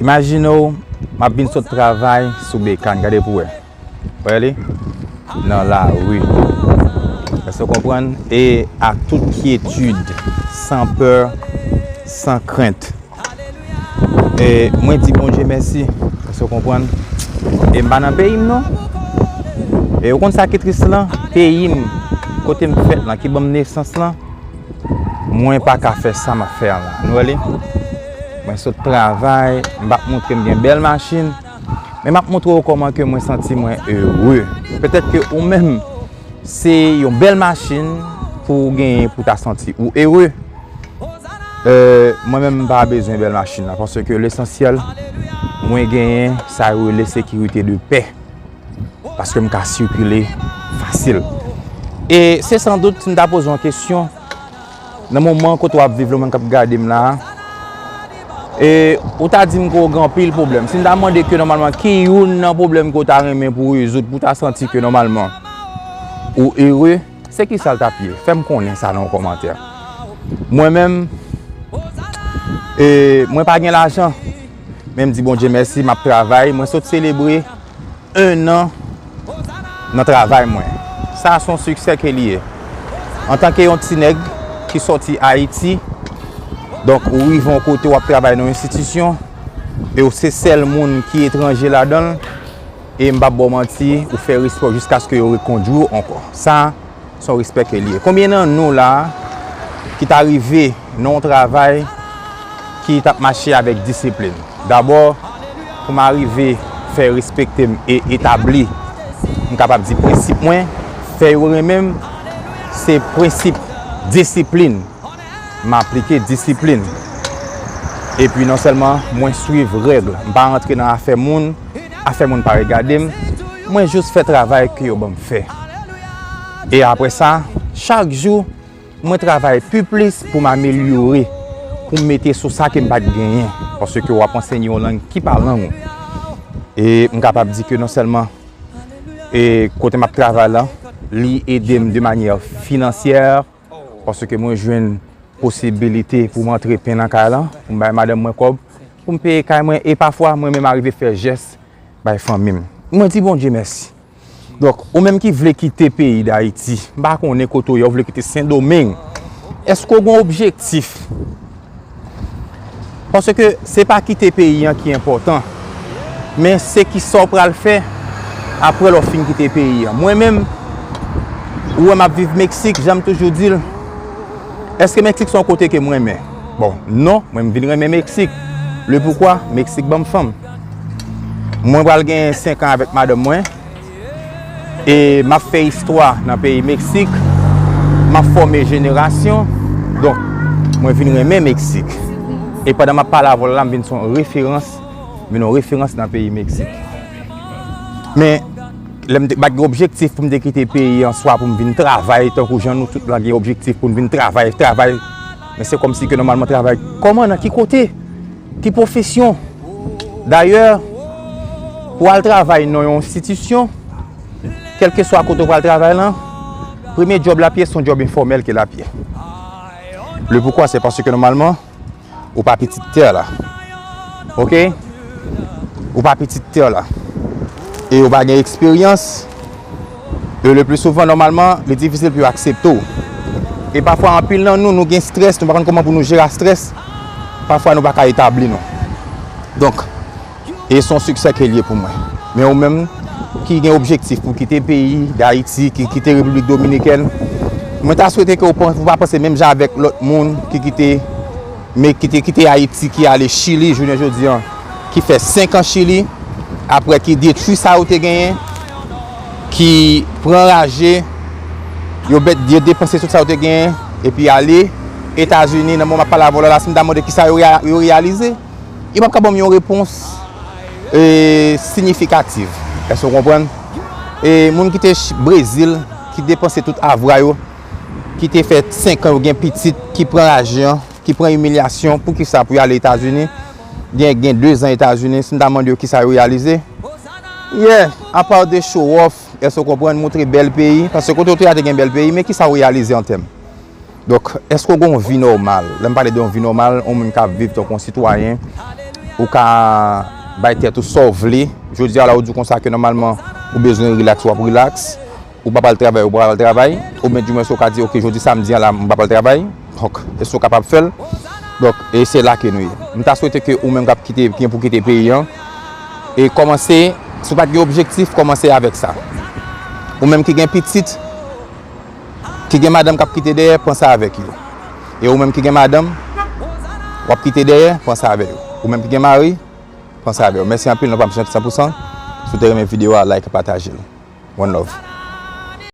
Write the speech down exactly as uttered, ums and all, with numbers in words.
Imajine w, m ap vin sot travay sou Bekann, gade pou wè. Wè li? Nan lari. Èske w konprann? E ak tout kyetid, san pè, san krent. E mwen di Bondye mèsi. Èske w konprann? E m pa nan peyi m non. E ou konn sa ki tris lan? Peyi m, kote m fèt lan, ki ban m nesans lan, mwen pa ka fè sa m ap fè a la. Nou wè li? Mwen sot travay, m p ap montre m gen bèl machin, men m ap montre w kòman ke mwen santi mwen ere. Petèt ke ou menm, se yon bèl machin pou w genyen pou w ta santi ou ere. E, mwen menm, m pa bezwen bèl machin la, paske lesansyèl, mwen genyen sa yo rele sekirite de pè. Paske m ka sikile fasil. E se san dout, si m ta poze yon kesyon, nan moman kote w ap viv la, ou menm k ap gade m la, e ou ta di m ke w gen anpil pwoblèm. Si m ta mande ke nòmalman, ki youn nan pwoblèm ke w ta renmen pou w rezoud, pou w ta santi ke nòmalman ou ere, se kisa l t ap ye? Fè m konnen sa nan yon kòmantè. Mwen menm, e, mwen pa gen lajan, men m di Bondye mèsi, m ap travay, mwen sot selebre en an nan travay mwen. Sa a se yon siksè ke li ye. Antanke yon ti nèg ki sòti Ayiti, donk ou rive yon kote w ap travay nan yon enstitisyon, e w se sèl moun ki etranje ladan l, e m p ap ba w manti, ou fè respè w jiskaske yo rekondwi w ankò. Sa a, se yon respè ke li ye. Konbyen nan nou la a ki ta rive nan yon travay ki t ap mache avèk disiplin? Dabò, pou m arive fè respekte m e etabli, m kapab di, prensip mwen, fè yo renmen m, se prensip disiplin. M aplike disiplin. Epi non sèlman mwen swiv règ, m pa rantre nan afè moun, afè moun pa regade m, mwen jis fè travay ke yo ban m fè. E apre sa, chak jou, mwen travay pi plis pou m amelyore, pou m mete sou sa ke m pa t genyen, paske w ap ansenye yon lang ki pa lang ou. E m kapab di ke non sèlman, e kote m ap travay la, li ede m de manyè finansyè, paske mwen jwenn posibilite pou m antre pen nan kay la, pou m bay madanm mwen kòb, pou m peye kay mwen, e pafwa mwen menm arive fè jès bay fanmi m. Mwen di Bondye mèsi. Donk, ou menm ki vle kite peyi Dayiti, m pa konnen kote w ye, ou vle kite Sendomeng, èske w gen yon objektif? Paske se pa kite peyi an ki enpòtan, men se kisa w pral fè apre lè w fin kite peyi an. Mwen menm, ou wè m ap viv Meksik, jan m toujou di l, èske Meksik se yon kote ke m renmen? Bon, non, mwen m vin renmen Meksik. Le poukwa, Meksik ban m fanm. Mwen pral gen senk an avèk madanm mwen. E m ap fè istwa nan peyi Meksik. M ap fòme jenerasyon. Donk, mwen vin renmen Meksik. E pandan m ap pale avè w la, m vin se yon referans, vin yon referans nan peyi Meksik. Men, lè m te, m pa t gen objektif pou m te kite peyi an, swa pou m vin travay, tankou jan nou tout la gen objektif pou n vin travay, travay. Men se kòmsi ke nòmalman travay, kòman, nan ki kote, ki pwofesyon? Dayè, pou al travay nan yon enstitisyon, kèlkeswa kote w pral travay lan, premye djòb l ap ye, se yon djòb enfòmèl ke l ap ye. Le poukwa, se paske nòmalman, ou pa pitit tè la. Oke? Ou pa pitit tè la. E ou pa gen eksperyans. E le pli souvan, nòmalman, li difisil pou yo aksepte w. E pafwa, anpil nan nou, nou gen strès, nou pa konn kòman pou nou jere strès. Pafwa, nou pa ka etabli nou. Donk, e se yon siksè ke l ye pou mwen. Men ou menm ki gen objektif pou kite peyi Dayiti, ki kite Repiblik Dominikèn, mwen ta swete ke ou pan-, ou pa panse menm jan avèk lòt moun ki kite, men ki te kite Ayiti, ki ale Chili jounen jodi an, ki fè senk an Chili, apre ki detwi sa yo te genyen, ki pran raje, yo bèt, yo depanse tout sa yo te genyen, epi ale Etazini, nan moman m ap pale avè w la, si m ta mande kisa yo reya-, yo reyalize, yo p ap ka ban m yon repons, e, siyifikatif. Èske w konprann? E moun ki te ch-, Brezil, ki depanse tout avwa yo, ki te fè senk an yo gen pitit, ki pran raje an, ki pran imilyasyon, poukisa pou y ale Etazini? Gen, gen de zan Etazini, si m ta mande yo kisa yo reyalize, yeah, apa de show off, èske w konprann, montre bèl peyi, paske kote w te a te gen bèl peyi, men kisa w reyalize an tèm? Donk, èske w gen yon vi nòmal? Lè m pale de yon vi nòmal, yon moun k ap viv tankou yon sitwayen, Ou ka bay tèt ou sa w vle. Jodi a la, ou di konsa ke nòmalman ou bezwen rilaks, w ap rilaks. Ou pa pral travay, ou pa pral travay. Oubyen dimwens ou ka di, ok, jodi samdi a la, m pa pral travay. Donk, èske w kapab fè l? Donk, e se la ke nou ye. M ta swete ke ou menm k ap kite, ki gen pou kite peyi an, e kòmanse, si w pa t gen objektif, kòmanse avèk sa. Ou menm ki gen pitit, ki gen madanm k ap kite dèyè, panse avèk yo. E ou menm ki gen madanm, w ap kite dèyè, panse avè yo. Ou menm ki gen mari, panse avè yo. Mèsi anpil, nou pa m san pou san. Si w te renmen videyo a, like, pataje l. One love.